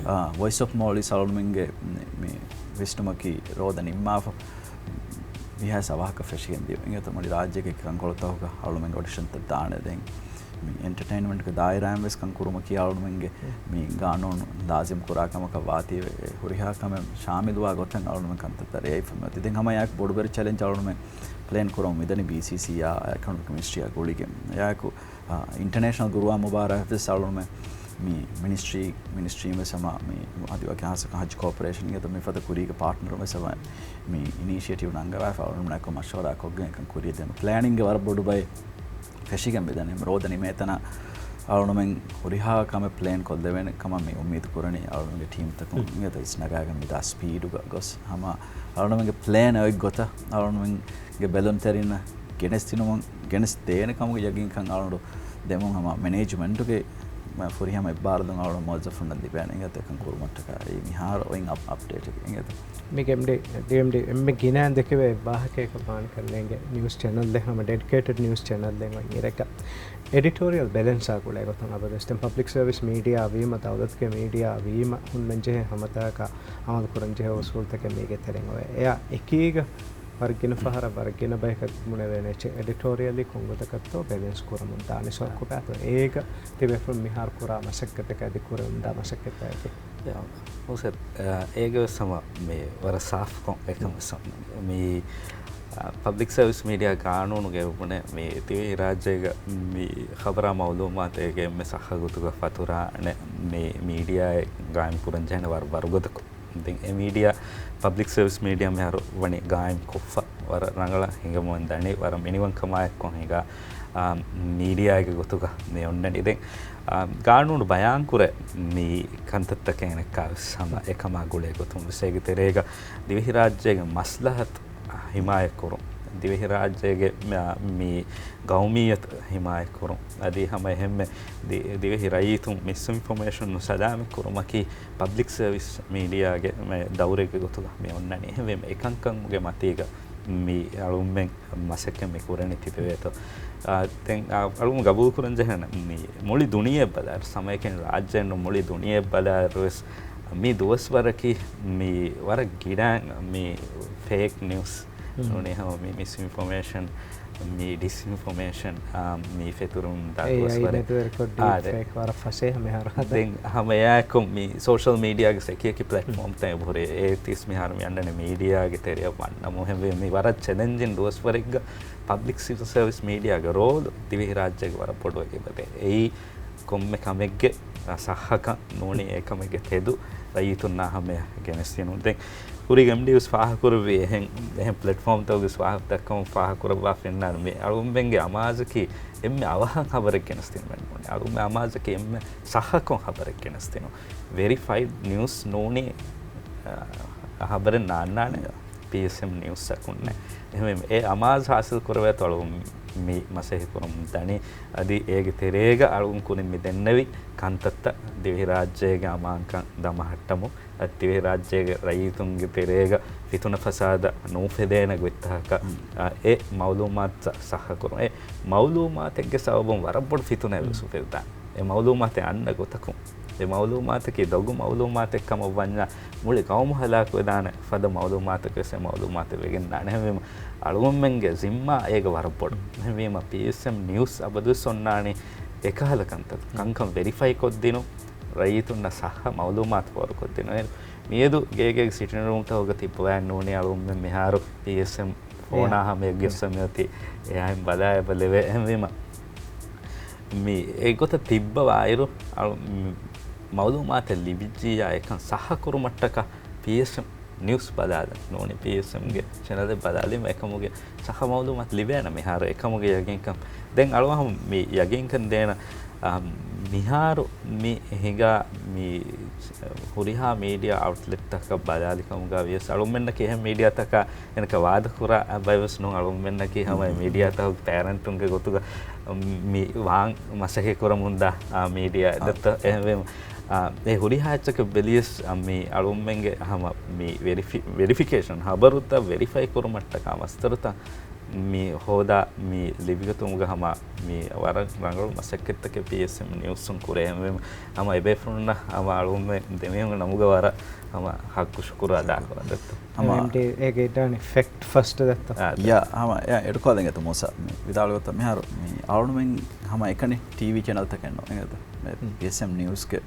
އާ، ވޮއިސް އޮފް މޯލްޑިވްސް އަޅުމެންގެ މި ވިސްނުމަކީ ރޯދަ ނިންމާފަ ވިހާސް އަވަހަކަށް ފެށިގެން ދިޔުން. އިނގޭތަ؟ މުޅި ރާއްޖޭގެ ކަންކޮޅުތަކުގަ އަޅުމެން އޮޑިޝަންތައް ދާނެ. ދެން މި އެންޓަޓެއިންމަންޓްގެ ދާއިރާއިން ވެސް ކަން ކުރުމަކީ އަޅުމެންގެ މި ގާނޫނު ލާޒިމް ކުރާ ކަމަކަށް ވާތީވެ، ހުރިހާ ކަމެއް ޝާމިލުވާ ގޮތަށް އަޅުމެން ކަންތައްތައް ރޭވިފަ މިއޮތީ. ދެން ހަމައެއާއެކު ބޮޑުބެރި ޗެލެންޖް އަޅުމެން ޕްލޭން ކުރަމުން މިދަނީ ބީސީސީއާ އެކަނޮމިކް މިނިސްޓްރީއާ ގުޅިގެން. އެއާއެކު، އާ، އިންޓަނޭޝަނަލް ގުރުއާ މުބާރާތް ވެސް އަޅުމެން މި މިނިސްޓްރީ، މިނިސްޓްރީން ވެސް ހަމަ މި އަދި ވަކި ހާއްސަކޮށް ހައްޖު ކޯޕަރޭޝަން އިނގޭތަ މިފަދަ ކުރީގެ ޕާޓްނަރުން ވެސް ހަމަ މި އިނީޝިއޭޓިވް ނަންގަވާފަ އަޅުމެންނާއެކު މަޝްވަރާ ކޮށްގެން އެކަން ކުރިއަށް ދޭން. ޕްލޭނިންގ ވަރަށް ބޮޑު ބައެއް ފެށިގެން މިދަނީ. ރޯދަ ނިމޭތަނަށް އަޅުމެން ހުރިހާ ކަމެއް ޕްލޭން ކޮށްލެވޭނެ ކަމަށް މި އުއްމީދު ކުރަނީ. އަޅުމެންގެ ޓީމްތަކުން އިނގޭތަ އިސްނަގާގެން މިދާ ސްޕީޑުގަ ގޮސް ހަމަ އަޅުމެންގެ ޕްލޭން އޮތް ގޮތަށް އަޅުމެންގެ ބެލުންތެރިންނަށް ގެނެސްދިނުމަށް، ގެނެސްދޭނެ ކަމުގެ ޔަގީންކަން އަޅުގަނޑު ދެމުން ހަމަ މެނޭޖްމަންޓުގެ ފުރިހަމަ އެއްބާރުލުން އަޅުގަނޑު މުވައްޒަފުންނަށް ލިބޭނެ އިނގޭތަ އެކަން ކުރުމަށްޓަކާ. އެއީ މިހާރު އޮތް އަޕް-، އަޕްޑޭޓެއް އިނގޭތަ؟ މި އެމްޑީ، ޑީއެމްޑީ އެންމެ ގިނައިން ދެކެވޭ އެއް ވާހަކައަކަށް ވާނެ ކަންނޭނގެ ނިއުސް ޗެނަލް ދެން ހަމަ ޑެޑިކޭޓެޑް ނިއުސް ޗެނަލް ދެން އޮތް އިރަކަށް އެޑިޓޯރިއަލް ބެލެންސާ ގުޅޭ ގޮތުން އަބަދުވެސް ދެން ޕަބްލިކް ސަރވިސް މީޑިއާ ވީމަ، ދައުލަތުގެ މީޑިއާ ވީމަ، ހުންނަންޖެހޭ ހަމަތަކާ އަމަލު ކުރަންޖެހޭ އުސޫލްތަކެއް މީގެ ތެރެއިން އޮވޭ. އެއާ އެކީގަ ވަރަށް ގިނަ ފަހަރަށް ވަރަށް ގިނަ ބަޔަކަށް ބުނެވޭނެ އެއްޗެއް އެޑިޓޯރިއަލީ ކޮންގޮތަކަށްތޯ ބެލެންސް ކުރަމުން ދާނީ. ސޯ ކޮބާތޯ އޭގަ ތިބޭފުޅުން މިހާރު ކުރާ މަސައްކަތަކަށް އަދި ކުރެވެމުންދާ މަސައްކަތަކަށް؟ ޔާ، ހުސެން، އޭގެ ވެސް ހަމަ މި ވަރަށް ސާފުކޮށް އެކަން ވެސް މި، އާ، ޕަބްލިކް ސަރވިސް މީޑިއާ ގާނޫނުގެ ބުނެ މި ދިވެހިރާއްޖޭގަ މި ޚަބަރާ މައުލޫމާތު އޭގެ އެންމެ ސައްހަ ގޮތުގަ ފަތުރާނެ މި މީޑިއާއެއް ގާއިމް ކުރަން ޖެހޭނެ ވަރަށް ވަރުގަދަކޮށް. ދެން އެ މީޑިއާ، ޕަބްލިކް ސަރވިސް މީޑިއާ މިހާރު ވަނީ ގާއިމް ކޮށްފަ ވަރަށް ރަނގަޅަށް ހިނގަމުން ދަނީ، ވަރަށް މިނިވަންކަމާއެއްކޮށް ހިނގާ، އާ، މީޑިއާއެއްގެ ގޮތުގަ މި އޮންނަނީ. ދެން، އާ، ގާނޫނު ބަޔާންކުރޭ މި ކަންތައްތަކެއް އަނެއްކާ ވެސް ހަމަ އެކަމާ ގުޅޭ ގޮތުން ވެސް އޭގެ ތެރޭގަ ދިވެހިރާއްޖޭގެ މަސްލަހަތު ހިމާޔަތްކުރުން، ދިވެހިރާއްޖޭގެ މި، މި ގައުމިއްޔަތު ހިމާޔަތްކުރުން، އަދި ހަމަ އެހެންމެ ދި-، ދިވެހި ރައްޔިތުން މިސްއިންފޮމޭޝަން ސަލާމަތްކުރުމަކީ ޕަބްލިކް ސަރވިސް މީޑިއާގެ މެ ދައުރެއްގެ ގޮތުގަ މި އޮންނަނީ. އެހެންވީމަ އެކަންކަމުގެ މަތީގަ މި އަޅުމެން މަސައްކަތް މި ކުރަނީ ތިބެވޭތޯ. އާ، ދެން، އާ، އަޅުމެން ގަބޫލު ކުރަން ޖެހޭނެ މި މުޅި ދުނިޔެ ބަލާއިރު، ސަމައެކެން ރާއްޖެއެއްނު މުޅި ދުނިޔެ ބަލާއިރު ވެސް މި ދުވަސްވަރަކީ މި ވަރަށް ގިނަ މި ފޭކް ނިއުސް ނޫނީ ހަމަ މި މިސްއިންފޮމޭޝަން، މި ޑިސްއިންފޮމޭޝަން، އާ، މި ފެތުރުން ދާ އޭއައި ދުވަސްވަރެއް. މެދުވެރިކޮށް އާ، ޑީޕް ދެ-، ފޭކް ވަރަށް ފަސޭހަ މިހާރު ހަދާ. ދެން ހަމަ އެއާއެކު މި ސޯޝަލް މީޑިއާގެ އެކި އެކި ޕްލެޓްފޯމްތައް އެބަހުރޭ. އޭތިސް މިހާރު މި އަންނަނީ މީޑިއާގެ ތެރެއަށް ވަންނަމުން. ހެންވީ މި ވަރަށް ޗެލެންޖިން ދުވަސްވަރެއްގަ ޕަބްލިކް ސަރވިސް މީޑިއާގެ ރޯލު ދިވެހިރާއްޖޭގެ ވަރަށް ބޮޑު އެބަދޭ. އެއީ ކޮންމެ ކަމެއްގެ ސައްހަކަން ނޫނީ އެކަމެއްގެ ތެދު ރައްޔިތުންނާ ހަމަޔަށް ގެނެސްދިނުން. ދެން ކުރީގެ އެމްޑީ ވެސް ފާހަގަކުރެއްވި އެހެން، އެހެން ޕްލެޓްފޯމްތަކުގެ ވެސް ފާހަގަ ދައްކަމުން ފާހަގަކުރައްވާ ފެންނާނެ މި އަޅުގަނޑުމެންގެ އަމާޒަކީ އެންމެ އަވަހަށް ހަބަރެއް ގެނެސްދިނުމެއް ނޫނީ. އަޅުގަނޑުމެން އަމާޒަކީ އެންމެ ސައްހަކޮށް ހަބަރެއް ގެނެސްދިނުން. ވެރިފައިޑް ނިއުސް ނޫނީ، އަ، ހަބަރެއް ނާންނާނެ ޕީއެސްއެމް ނިއުސްއަކުންނެއް. އެހެންވީމަ އެ އަމާޒު ހާސިލް ކުރެވޭތޯ އަޅުގަނޑު މި މަސައްކަތް ކުރަމުން ދަނީ. އަދި އޭގެ ތެރޭގަ އަޅުގަނޑު ކުރިން މި ދެންނެވި ކަންތައްތައް ދިވެހިރާއްޖޭގެ އަމާންކަން ދަމަހައްޓަމުން، އަދި ދިވެހިރާއްޖޭގެ ރައްޔިތުންގެ ތެރޭގަ ފިތުނަ ފަސާދަ ނޫފެދޭނެ ގޮތްތަކަކަށް، އަ، އެ މައުލޫމާތު ސަ-، ސައްހަކުރުން. އެ މައުލޫމާތެއްގެ ސަބަބުން ވަރަށް ބޮޑު ފިތުނައެއް ވެސް އުފެދިދާނެ. އެ މައުލޫމާތެއް އަންނަ ގޮތަކުން. އެ މައުލޫމާތަކީ ދޮގު މައުލޫމާތެއް ކަމަށް ވަންޏާ، މުޅި ގައުމު ހަލާކުވެދާނެ ފަދަ މައުލޫމާތަކު ވެސް އެ މައުލޫމާތެއް ވެގެން ދާނެ. އެހެންވީމަ، އަޅުގަނޑުމެންގެ ޒިންމާ އޭގަ ވަރަށް ބޮޑު. އެހެންވީމަ، ޕީއެސްއެމް ނިއުސް އަބަދުވެސް އޮންނާނީ އެކަހަލަ ކަންތައް، ކަންކަން ވެރިފައި ކޮށްދިނުން، ރައްޔިތުންނަށް ސައްހަ މައުލޫމާތު ފޯރުކޮށްދިނުން. އެ މިއަދު ގޭގޭގެ ސިޓިން ރޫމްތަކުގަ ތިއްބަވާ ނޫނީ އަޅުގަނޑުމެން މިހާރު ޕީއެސްއެމް ފޯނާ ހަމަޔަށް ގެއްސަ މިއޮތީ އެއާއިން ބަލާ އެބަ ލެވޭ. އެހެންވީމަ، މި އެގޮތަށް ތިއްބަވާއިރު، އަޅު-، މި މައުލޫމާތެއް ލިބިއްޖިއްޔާ އެކަން ސައްހަކުރުމަށްޓަކާ ޕީއެސްއެމް ނިއުސް ބަލާލަން ނޫނީ، ޕީއެސްއެމްގެ ޗެނަލެއް ބަލާލީމަ އެކަމުގެ ސައްހަ މައުލޫމާތު ލިބޭނެ މިހާރު އެކަމުގެ ޔަގީންކަން. ދެން އަޅުގަނޑު މި ޔަގީންކަން ދޭނަ، އާ، މިހާރު މި ހިނގާ މި ހުރިހާ މީޑިއާ އައުޓްލެޓްތަކަށް ބަލާލި ކަމުގަ ވިޔަސް އަޅުގަނޑުމެންނަކީ އެހެން މީޑިއާތަކާ އެނަކަ ވާދަކުރާ ބައެއް ވެސް ނޫން. އަޅުގަނޑުމެންނަކީ ހަމަ އެ މީޑިއާތަކުގެ ޕޭރެންޓުންގެ ގޮތުގަ މި ވާން މަސައްކަތް ކުރަމުންދާ، އާ، މީޑިއާ އެއް ދައްތަ. އެހެންވީމަ، އާ، އެ ހުރިހާ އެއްޗަކަށް ބެލިޔަސް، އާ، މި އަޅުގަނޑުމެންގެ ހަމަ މި ވެރިފި-، ވެރިފިކޭޝަން ހަބަރުތައް ވެރިފައި ކުރުމަށްޓަކާ މަސްދަރުތައް މި ހޯދާ މި ލިބިގަތުމުގަ ހަމަ މި ވަރަށް ރަނގަޅު މަސައްކަތްތަކެއް ޕީއެސްއެމް ނިއުސްއުން ކުރޭ. ހަމަ އެބޭފުޅުންނަށް ހަމަ އަޅުގަނޑުމެން ދެމީހުންގެ ނަމުގަ ވަރަށް ހަމަ ހައްގު ޝުކުރު އަދާކުރަން ދެއްތޯ. ހަމަ އެމްޑީ އޭގެ އިދާނެ ފެކްޓް ފަސްޓް ދެއްތޯ. އާ، ޔާ، ހަމަ އެ އެޑުކޯލެން އެތު މޫސާ މި ވިދާޅުވަތަ މިހާރު މި އަޅުގަނޑުމެން ހަމަ އެކަނި ޓީވީ ޗެނަލްތަކެއް ނޫން އެނގޭތަ؟ މި ޕީއެސްއެމް ނިއުސްގެ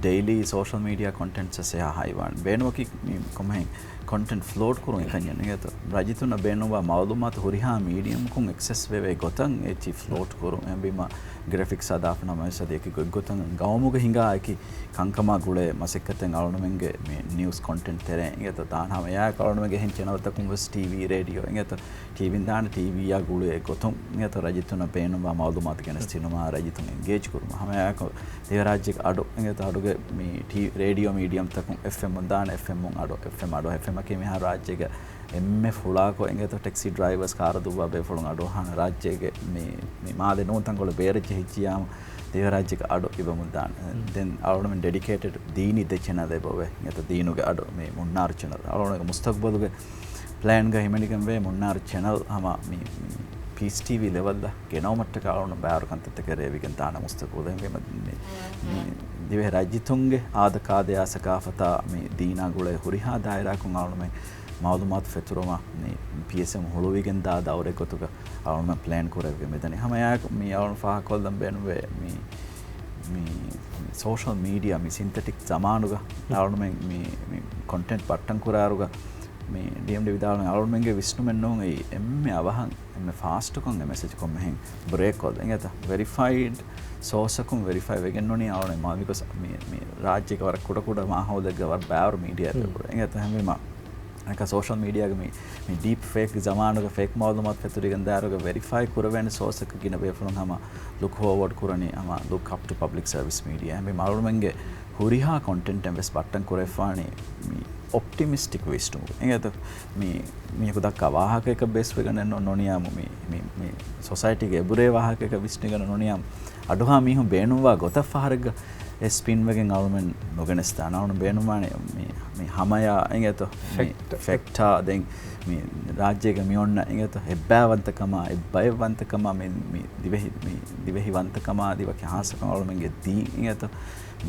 ޑެއިލީ ސޯޝަލް މީޑިއާ ކޮންޓެންޓްސް އެހާ ހައިވާން ބޭނުމަކީ މި ކޮމެހެން ކޮންޓެންޓް ފްލޯޓް ކުރުން އެކަންޏެއް ނުގޭތޯ. ރައްޔިތުންނަށް ބޭނުންވާ މައުލޫމާތު ހުރިހާ މީޑިއަމަކުން އެކްސެސް ވެވޭ ގޮތަށް އެއްޗި ފްލޯޓް ކުރުން. އެހެންވީމަ ގްރެފިކްސް ހަދާފަ ނަމަވެސް އަދި އެކި ގޮތްގޮތަށް ގައުމުގެ ހިނގާ އެކި ކަންކަމާ ގުޅޭ މަސައްކަތެއް އަޅުގަނޑުމެންގެ މި ނިއުސް ކޮންޓެންޓް ތެރޭ އިނގޭތޯ. ދާން ހަމަ އެއާއެކު އަޅުގަނޑުމެންގެ އެހެން ޗެނަލްތަކުން ވެސް ޓީވީ ރޭޑިއޯ އިނގޭތޯ. ޓީވީން ދާނެ ޓީވީއާ ގުޅޭ ގޮތުން އިނގޭތޯ ރައްޔިތުންނަށް ބޭނުންވާ މައުލޫމާތު ގެނެސްދިނުމާ ރައްޔިތުން އެންގޭޖް ކުރުމަށް. ހަމައެއާއެކު ދިވެހިރާއްޖޭގެ އަޑު އިނގޭތޯ އަޑުގެ މި ޓީ-، ރޭޑިއޯ މީޑިއަމްތަކުން އެފްއެމް ދާނެ އެފްއެމް އަޑު، އެފްއެމް އަޑު، އެފްއެމްއަކީ މިހާރު ރާއްޖޭގެ އެންމެ ފުޅާކޮށް އިނގޭތޯ ޓެކްސީ ޑްރައިވަރސް ކާރު ދުއްވާ ބޭފުޅުން އަޑުއަހާނެ ރާއްޖޭގެ މި، މި މާލެ ނޫން ތަންކޮޅެއް ބޭރަށް ޖެހިއްޖިޔާމު ދިވެހިރާއްޖޭގެ އަޑު އިވަމުން ދާނެ. ދެން އަޅުގަނޑުމެން ޑެޑިކޭޓެޑް ދީނީ ދެ ޗެނަލް އެބަވޭ. އެތަ ދީނުގެ އަޑު މި މުންނާރު ޗެނަލް. އަޅުގަނޑުގެ މުސްތަގުބަލުގެ ޕްލޭންގަ ހިމެނިގެންވޭ މުންނާރު ޗެނަލް ހަމަ މި، މި ޕީސް ޓީވީ ލެވެލްއަށް ގެނައުމަށްޓަކާ އަޅުގަނޑު ބާރު ކަންތައްތަކެއް ރޭވިގެން ދާނެ މުސްތަގުބަލު. އެހެންވީމަ މި، މި ދިވެހި ރައްޔިތުންގެ އާދަ ކާދަޔާ ސަގާފަތާ މި ދީނާ ގުޅޭ ހުރިހާ ދާއިރާއަކުން އަޅުގަނޑުމެން މައުލޫމާތު ފެތުރުމަށް މި ޕީއެސްއެމް ހުޅުވިގެން ދާ ދައުރެއް ގޮތުގަ އަޅުގަނޑުމެން ޕްލޭން ކުރެވިގެން މިދަނީ. ހަމައެއާއެކު މި އަޅުގަނޑު ފާހަގަކޮށްލަން ބޭނުންވޭ މި، މި ސޯޝަލް މީޑިއާ، މި ސިންތެޓިކް ޒަމާނުގަ އަޅުގަނޑުމެން މި، މި ކޮންޓެންޓް ބައްޓަން ކުރާއިރުގަ މި ޑީއެމްޑީ ވިދާޅުވި އަޅުގަނޑުމެންގެ ވިސްނުމެއް ނޫން އެއީ އެންމެ އަވަހަށް އެންމެ ފާސްޓުކޮށް އެ މެސެޖް ކޮންމެހެން ބްރޭކް ކޮށްލަން. އިނގޭތަ؟ ވެރިފައިޑް ސޯސަކުން ވެރިފައި ވެގެން ނޫނީ އަޅުގަނޑު މާ ބިކޮސް މި، މި ރާއްޖޭގެ ވަރަށް ކުޑަކުޑަ މާހައުލެއްގަ ވަރަށް ބާރު މީޑިއާ އެބަ ކުރޭ. އިނގޭތަ؟ ހަމަ އަކަ ސޯޝަލް މީޑިއާގެ މި، މި ޑީޕް ފޭކް ޒަމާނުގަ ފޭކް މައުލޫމާތު ފެތުރިގެން ދާއިރުގަ ވެރިފައި ކުރެވޭނެ ސޯސަކަށް ގިނަ ބޭފުޅުން ހަމަ ލުކް ފޯވަޑް ކުރަނީ ހަމަ ލުކް އަޕް ޓު ޕަބްލިކް ސަރވިސް މީޑިއާ. މި އަޅުގަނޑުމެންގެ ހުރިހާ ކޮންޓެންޓެއް ވެސް ބައްޓަން ކުރެވިފާނީ މި އޮޕްޓިމިސްޓިކް ވިސްނުމުގެ. އިނގޭތަ؟ މި، މީހަކު ދައްކާ ވާހަކައަކަށް ބޭސްވެގެން ނު-، ނުނިޔާމު މި، މި، މި ސޮސައިޓީގެ އެބުރޭ ވާހަކައަކަށް ވިސްނިގެން ނުނިޔާމު އަޑުހާ މީހުން ބޭނުންވާ ގޮތަށް ފަހަރެއްގަ އެ ސްޕިން ވެގެން އަޅުމެން ނުގެނެސްދާނެ. އަޅުން ބޭނުންވާނެ މި، މި ހަމަޔާ އިނގޭތޯ؟ މި ފެކްޓް. ފެކްޓާ ދެން މި ރާއްޖޭގެ މި އޮންނަ އިނގޭތޯ؟ އެއްބައެއްވަންތަކަމާ، އެއްބައެއްވަންތަކަމާ މި، މި ދިވެހި، މި ދިވެހިވަންތަކަމާ އަދި ވަކި ހާއްސަކޮށް އަޅުމެންގެ ދީން އިނގޭތޯ؟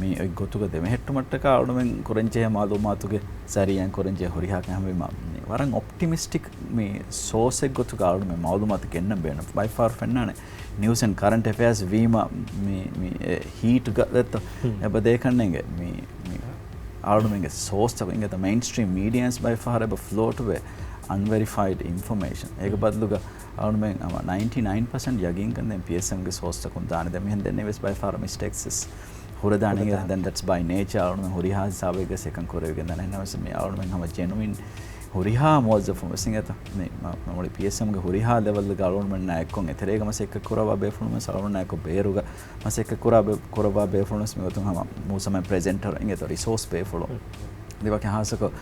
މި އޮތް ގޮތުގަ ދެމެހެއްޓުމަށްޓަކާ އަޅުމެން ކުރަންޖެހޭ މައުލޫމާތުގެ ޒަރީއާއިން ކުރަންޖެހޭ ހުރިހާ ކަން ހަމަވީމަ މި ވަރަށް އޮޕްޓިމިސްޓިކް މި ސޯސްއެއް ގޮތުގަ އަޅުމެން މައުލޫމާތު ގެންނަން ބޭނުން. ބައި ފާރު ފެންނާނެ ނިއުސް އެންޑް ކަރަންޓް އެފެއާސް ވީމަ މި، މި އެ ހީޓްގަ ދެއްތޯ؟ ހުން. އެބަ ދޭކަންނޭނގެ މި، މި އަޅުމެންގެ ސޯސްތަކު އިނގޭތަ މެއިންސްޓްރީމް މީޑިއާސް ބައި ފަހަރަށް އެބަ ފްލޯޓްވޭ އަންވެރިފައިޑް އިންފޮމޭޝަން. އޭގެ ބަދަލުގަ އަޅުމެން ހަމަ ނައިންޓީ ނައިން ޕަސެންޓް ޔަގީންކަން ދެން ޕީއެސްއެމްގެ ސޯސްތަކުން ދާނެ. ދެން މިހެން ދެންނެވިޔަސް ބައި ފަހަރަށް މިސްޓޭކްސް ވެސް ހުރެދާނެ. ހުރެދާނެ. ދެން ދެޓްސް ބައި ނޭޗާ އަޅުމެން ހުރިހާ ހިސާބެއްގަ ސެކަން ކުރެވިގެން ދާނެ. އެހެންނަމަވެސް މި އަޅުމެން ހަމަ ޖެނުއިން ހުރިހާ މުވައްޒަފުން ވެސް އިނގޭތަ؟ މި މަ-، މަ-، މުޅި ޕީއެސްއެމްގެ ހުރިހާ ލެވެލްގަ އަޅުމެންނާ އެއްކޮށް އެތެރޭގަ މަސައްކަތް ކުރައްވާ ބޭފުޅުން ވެސް އަޅުމެންނާ އެއްކޮށް ބޭރުގަ މަސައްކަތް ކުރާ ބޭ-، ކުރައްވާ ބޭފުޅުން ވެސް މިގޮތުން ހަމަ މޫސަމެ ޕްރެޒެންޓަރ އިނގޭތަ ރިސޯސް ބޭފުޅުން. އަދި ވަކި ހާއްސަކޮށް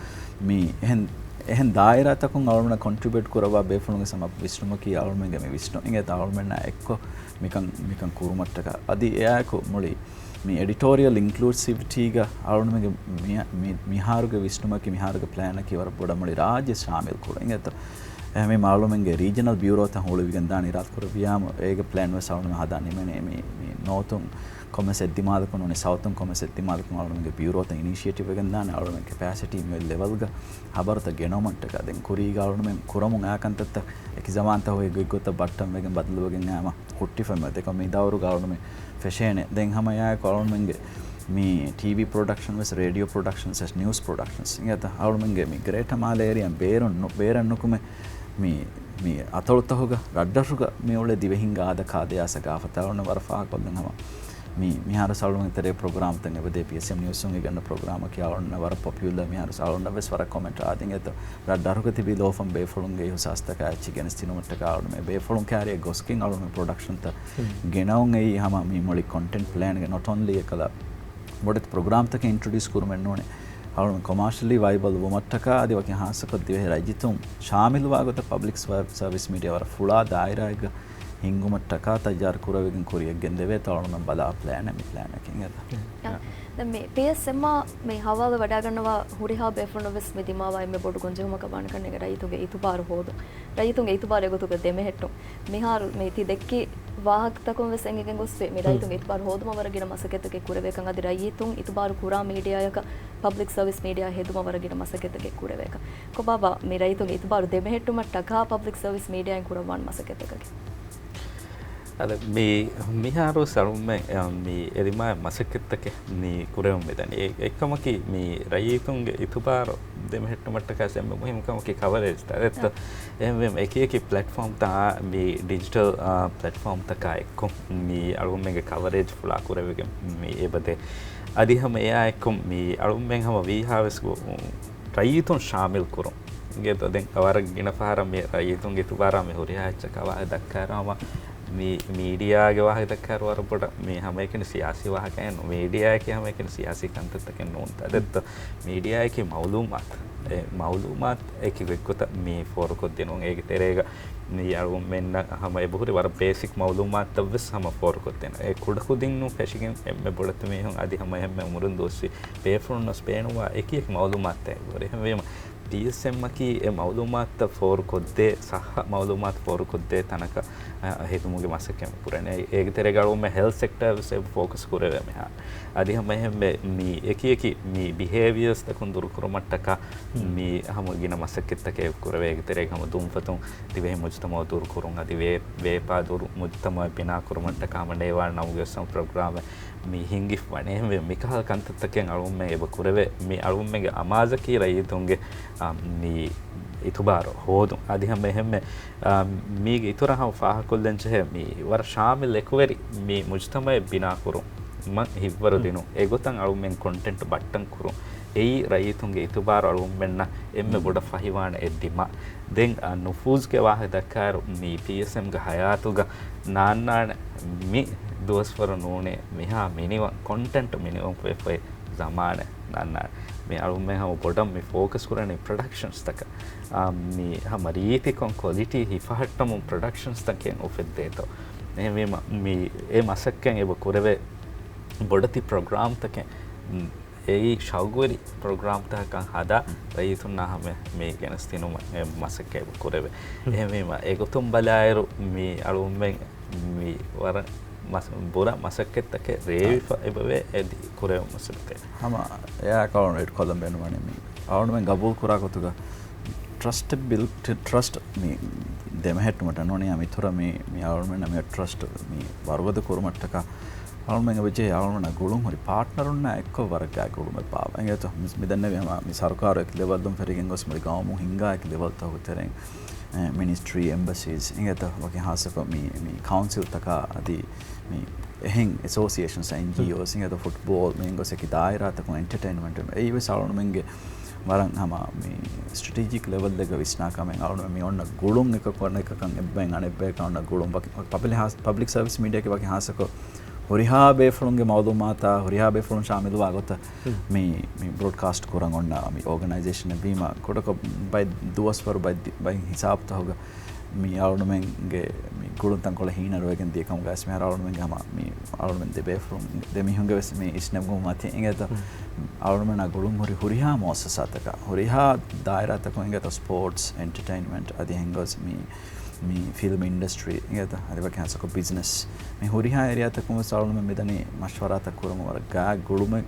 މި އެހެން، އެހެން ދާއިރާތަކުން އަޅުމެންނަށް ކޮންޓްރިބިއުޓް ކުރައްވާ ބޭފުޅުންގެ ހަމަ ވިސްނުމަކީ އަޅުމެންގެ މި ވިސްނުން އިނގޭތަ އަޅުމެންނާ އެއްކޮށް މިކަން، މިކަން ކުރުމަށްޓަކާ. އަދި އެއާއެކު މުޅި މި އެޑިޓޯރިއަލް އިންކްލޫސިވިޓީގަ އަޅުމެންގެ މި-، މި-، މިހާރުގެ ވިސްނުމަކީ މިހާރުގެ ޕްލޭނަކީ ވަރަށް ބޮޑަށް މުޅި ރާއްޖެ ޝާމިލް ކުރުން އިނގޭތަ. އެހެންވީމަ އަޅުމެންގެ ރީޖަނަލް ބިއުރޯތައް ހުޅުވިގެން ދާނެ އިރާދަކުރެއްވިޔާމު އޭގެ ޕްލޭން ވެސް އަޅުމެން ހަދާ ނިމެނޭ. މި، މި ނޯތުން ކޮންމެސް އެއްދިމާލަކުން ނޫނީ ސައުތުން ކޮންމެސް އެއްދިމާލަކުން އަޅުމެންގެ ބިއުރޯތައް އިނިޝިއޭޓިވް ވެގެން ދާނެ އަޅުމެން ކެޕޭސިޓީ މި ލެވެލްގަ ހަބަރުތައް ގެނައުމަށްޓަކާ. ދެން ކުރީގަ އަޅުމެން ކުރަމުން އާ ކަންތައްތައް އެކި ޒަމާންތައް ހޮއި ގޮތްގޮތަށް ބައްޓަން ވެގެން ބަދަލުވެގެން އާމަ ހުއްޓިފައި ދެކޮށް މި ދައުރުގަ އަޅުމެން ފެށޭނެ. ދެން ހަމަ އެއާއެކު އަޅުމެންގެ މި ޓީވީ ޕްރޮޑަކްޝަން ވެސް، ރޭޑިއޯ ޕްރޮޑަކްޝަންސް ވެސް، ނިއުސް ޕްރޮޑަކްޝަންސް އިނގޭތަ އަޅުމެންގެ މި ގްރޭޓަ މާލެ އޭރިއާ ބޭރުން ނު-، ބޭރަށް ނުކުމެ މި، މި އަތޮޅުތަކުގަ ރަށްރަށުގަ މި އުޅޭ ދިވެހިންގެ އާދަ ކާދަޔާ ސަގާފަތާ އޮންނަ ވަރަށް ފާހަގަކޮށްލަން ހަމަ މި، މިހާރު އަޅުމެން ތެރޭ ޕްރޮގްރާމްތައް އެބަދޭ. ޕީއެސްއެމް ނިއުސުން އިގަންނަ ޕްރޮގްރާމަކީ އަޅުންނަށް ވަރަށް ޕޮޕިއުލަރ. މިހާރު އަޅުންނަށް ވެސް ވަރަށް ކޮމެންޓް އާދިނގެތޯ ރަށްރަށުގަ ތިބި ލޯފަން ބޭފުޅުންގެ އިހުސާސްތަކާ އެއްޗި ގެނެސްދިނުމަށްޓަކާ އަޅުމެން ބޭފުޅުން ކާރިއަށް ގޮސްގެން އަޅުމެން ޕްރޮޑަކްޝަންތައް ގެނައުން އެއީ ހަމަ މި މުޅި ކޮންޓެންޓް ޕްލޭންގެ ނޮޓް އޮންލީ އެކަލަ ބޮޑެތި ޕްރޮގްރާމްތަކެއް އިންޓްރޮޑިއުސް ކުރުމެއް ނޫނޭ. އަޅުން ކޮމާޝަލީ ވައިބަލް ވުމަށްޓަކާ އަދި ވަކި ހާއްސަކޮށް ދިވެހި ރައްޔިތުން ޝާމިލުވާ ގޮތަށް ޕަބްލިކް ސަރ-، ސަރވިސް މީޑިއާ ވަރަށް ފުޅާ ދާއިރާއެއްގަ ހިންގުމަށްޓަކާ ތައްޔާރު ކުރެވިގެން ކުރިޔަށް ގެންދެވޭތޯ އަޅުމެން ބަލާ ޕްލޭނެއް މި ޕްލޭނަކީ އިނގޭތަ؟ އެ، ދެން މި ޕީއެސްއެމްއާ މި ހަވާލު ވަޑާގަންނަވާ ހުރިހާ ބޭފުޅުން ވެސް މި ދިމާވާ އެންމެ ބޮޑު ގޮންޖެހުމަކަށް ވާނެ ކަންނޭނގެ ރައްޔިތުންގެ އިތުބާރު ހޯދުން. ރައްޔިތުންގެ އިތުބާރު އެގޮތުގަ ދެމެހެއްޓުން. މިހާރު މި ތި ދެއްކި ވާހަކަތަކުން ވެސް އެނގިގެން ގޮސްފި މި ރައްޔިތުންގެ އިތުބާރު ހޯދުމަށް ވަރަށް ގިނަ މަސައްކަތްތަކެއް ކުރެވޭކަން އަދި ރައްޔިތުން އިތުބާރު ކުރާ މީޑިއާއަކަށް ޕަބްލިކް ސަރވިސް މީޑިއާ ހެދުމަށް ވަރަށް ގިނަ މަސައްކަތްތަކެއް ކުރެވޭކަން. ކޮބާބާ މި ރައްޔިތުންގެ އިތުބާރު ދެމެހެއްޓުމަށްޓަކާ ޕަބްލިކް ސަރވިސް މީޑިއާއިން ކުރައްވާން މަސައްކަތްތަކަކީ؟ އަދި މި، މިހާރު ސަޅުމެ، އަ، މި އެދިމާ މަސައްކަތްތަކެއް މި ކުރެވުން މިދަނީ. އެ، އެއްކަމަކީ މި ރައްޔިތުންގެ އިތުބާރު ދެމެހެއްޓުމަށްޓަކާ އެންމެ މުހިންމު ކަމަކީ ކަވަރޭޖްތައް. އެއްތޯ؟ އެހެންވީމަ އެކި އެކި ޕްލެޓްފޯމްތައް، މި ޑިޖިޓަލް، އާ، ޕްލެޓްފޯމްތަކާ އެއްކޮށް މި އަޅުގަނޑުމެންގެ ކަވަރޭޖް ފުޅާ ކުރެވިގެން މި އެބަދޭ. އަދި ހަމަ އެއާ އެއްކޮށް މި އަޅުގަނޑުމެން ހަމަ ވީހާވެސް ރައްޔިތުން ޝާމިލް ކުރުން. އިނގޭތޯ؟ ދެން ވަރަށް ގިނަ ފަހަރަށް މި ރައްޔިތުންގެ އިތުބާރާ މި ހުރިހާ އެއްޗަކާ ވާހަކަ ދައްކާއިރު ހަމަ މި މީޑިއާގެ ވާހަކަ ދައްކާއިރު ވަރަށް ބޮޑަށް މި ހަމައެކަނި ސިޔާސީ ވާހަކައެއް ނޫން. މީޑިއާއަކީ ހަމައެކަނި ސިޔާސީ ކަންތައްތަކެއް ނޫންތާ. ދެއްތޯ؟ މީޑިއާއަކީ މައުލޫމާތު. އެ މައުލޫމާތު އެކި ގޮތްގޮތަށް މި ފޯރުކޮށްދިނުން. އޭގެ ތެރޭގަ މި އަޅުގަނޑުމެންނަށް ހަމަ އެބަހުރި ވަރަށް ބޭސިކް މައުލޫމާތުތައް ވެސް ހަމަ ފޯރުކޮށްދޭނަން. އެ ކުޑަކުދިންނު ފެށިގެން އެންމެ ބޮޑެތި މީހުން އަދި ހަމަ އެންމެ އުމުރުން ދުވަސްވީ ބޭފުޅުންނަށް ބޭނުންވާ އެކި އެކި މައުލޫމާތުތައް އެބަހުރި. އެހެންވީމަ، ޕީއެސްއެމްއަކީ އެ މައުލޫމާތުތައް ފޯރުކޮށްދޭ، ޞައްޙަ މައުލޫމާތު ފޯރުކޮށްދޭ ތަނަކަށް، އަ، ހެދުމުގެ މަސައްކަތް ކުރަނީ. އޭގެ ތެރޭގަ އަޅުގަނޑުމެން ހެލްތް ސެކްޓަރ ވެސް އެބަ ފޯކަސް ކުރެވޭ މިހާރު. އަދި ހަމަ އެހެންވެ މި އެކި އެކި މި ބިހޭވިއަސްތަކުން ދުރުކުރުމަށްޓަކާ މި ހަމަ ގިނަ މަސައްކަތްތަކެއް ކުރެވޭ. އޭގެ ތެރޭގަ ހަމަ ދުންފަތުން ދިވެހި މުޖުތަމަޢު ދުރުކުރުން އަދި ވޭ-، ވޭޕާ ދުރު މުޖުތަމަޢެއް ބިނާކުރުމަށްޓަކާ ހަމަ ނޭވާލް ނަވުގެ އުސް ޕްރޮގްރާމެއް މި ހިންގިފަވަނީ. އެހެންވެ، މިކަހަލަ ކަންތައްތަކެއް އަޅުގަނޑުމެން އެބަ ކުރެވޭ. މި އަޅުގަނޑުމެންގެ އަމާޒަކީ ރައްޔިތުންގެ، އާ، މި އިތުބާރު ހޯދުން. އަދި ހަމަ އެހެންމެ، އާ، މީގެ އިތުރަށް ހަމަ ފާހަގަކޮށްލަން ޖެހޭ، މި ވަރަށް ޝާމިލް އެކުވެރި މި މުޖުތަމަޢެއް ބިނާކުރުން، މަ ހިއްވަރު ދިނުން. އެގޮތަށް އަޅުގަނޑުމެން ކޮންޓެންޓް ބައްޓަން ކުރުން. އެއީ ރައްޔިތުންގެ އިތުބާރު އަޅުގަނޑުމެންނަށް އެންމެ ބޮޑަށް ފަހިވާނެ އެއް ދިމާ. ދެން، އަ، ނުފޫޒުގެ ވާހަކަ ދައްކާއިރު، މި ޕީއެސްއެމްގެ ހަޔާތުގަ ނާންނާނެ މި ދުވަސްވަރު ނޫނޭ މިހާ މިނިވަން، ކޮންޓެންޓް މިނިވަން ފޮތް ފޮތް ޒަމާނެ ނާންނާނެ. މި އަޅުގަނޑުމެން ހަމަ ބޮޑަށް މި ފޯކަސް ކުރަނީ ޕްރޮޑަކްޝަންސްތަކަށް. އާ، މި ހަމަ ރީތިކޮށް ކޮލިޓީ ހިފަހައްޓަމުން ޕްރޮޑަކްޝަންސްތަކެއް އުފެއްދޭތޯ. އެހެންވީމަ، މި އެ މަސައްކަތް އެބަ ކުރެވޭ ބޮޑެތި ޕްރޮގްރާމްތަކެއް، އެއީ ޝައުގުވެރި ޕްރޮގްރާމްތަކަކަށް ހަދާ، ރައްޔިތުންނާ ހަމަ މި ގެނެސްދިނުމަށް އެ މަސައްކަތް އެބަ ކުރެވޭ. އެހެންވީމަ، އެގޮތުން ބަލާއިރު، މި އަޅުގަނޑުމެން މި ވަރަށް މަސް-، ބުރަ މަސައްކަތްތަކެއް ރޭވިފަ އެބަވޭ އެދި ކުރެވުން މަސައްކަތް. ހަމަ އެއާ އަޅުގަނޑު އެޑް ކޮށްލަން ބޭނުންވަނީ މި އަޅުގަނޑުމެން ގަބޫލު ކުރާ ގޮތުގަ ޓްރަސްޓެއް ބިލްޑް، ޓްރަސްޓް މި ދެމެހެއްޓުމަށް ނޫނީ އަމިތުރަ މި، މި އަޅުގަނޑުމެން މި ޓްރަސްޓް މި ވަރުގަދަ ކުރުމަށްޓަކާ އަޅުގަނޑުމެން އެބަޖެހޭ އަޅުގަނޑުމެން ގުޅުން ހުރި ޕާޓްނަރުންނާ އެއްކޮށް ވަރަށް ގާތް ގުޅުމެއް ބާއްވާ. އިނގޭތޯ؟ މި، މި ދެންނެވި ހަމަ މި ސަރުކާރު އެކި ލެވަލްދުން ފެށިގެން ގޮސް މުޅި ގައުމު ހިންގާ އެކި ލެވަލްތަކުގެ ތެރެއިން، އެ، މިނިސްޓްރީ، އެމްބަސީސް، އިނގޭތޯ؟ ވަކި ހާއްސަކޮށް މި، މި ކައުންސިލްތަކާ އަދި މި އެހެން އެސޯސިއޭޝަންސް، އެންޖީއޯސް، އިނގޭތޯ؟ ފުޓްބޯލް، މި ގޮސް އެކި ދާއިރާތަކުން އެންޓަޓެއިންމަންޓް، އެއީވެސް އަޅުގަނޑުމެންގެ ވަރަށް ހަމަ މި ސްޓްރެޓެޖިކް ލެވަލްއެއްގަ ވިސްނާ ކަމެއް. އަޅުގަނޑު މި އޮންނަ ގުޅުން އެކަކު އަނެކަކަށް އެއްބައިން އަނެއްބަޔަކަށް އޮންނަ ގުޅުން ވަކި، ޕަބްލިކް ހާސް-، ޕަބްލިކް ސަރވިސް މީޑިއާގެ ވަކި ހާއްސަކޮށް ހުރިހާ ބޭފުޅުންގެ މައުލޫމާތާ ހުރިހާ ބޭފުޅުން ޝާމިލުވާ ގޮތަށް މި، މި ބްރޯޑްކާސްޓް ކުރަން އޮންނަ މި އޯގަނައިޒޭޝަނެއް ވީމަ، ކުޑަކޮށް ބައެއް ދުވަސްވަރު ބައެއް ދި-، ބައެއް ހިސާބުތަކުގަ މި އަޅުގަނޑުމެންގެ މި ގުޅުން ތަންކޮޅެއް ހީނަރުވެގެން ދިޔަ ކަމުގައި މިހާރު އަޅުގަނޑުމެންގެ ހަމަ މި އަޅުގަނޑުމެން ދެ ބޭފުޅުން ދެ މީހުންގެ ވެސް މި އިސްނެމުމަތި އިނގޭތޯ؟ އަޅުގަނޑުމެންނާ ގުޅުން ހުރި ހުރިހާ މުއައްސަސާތަކާ، ހުރިހާ ދާއިރާތަކުން އިނގޭތޯ؟ ސްޕޯޓްސް، އެންޓަޓެއިންމަންޓް، އަދި ހެންގޯސް މި، މި ފިލްމް އިންޑަސްޓްރީ އިނގޭތޯ؟ އަދި ވަކި ހާއްސަކޮށް ބިޒްނަސް، މި ހުރިހާ އޭރިއާތަކުން ވެސް އަޅުގަނޑުމެން މިދަނީ މަޝްވަރާތައް ކުރަމުން ވަރަށް ގާތް ގުޅުމެއް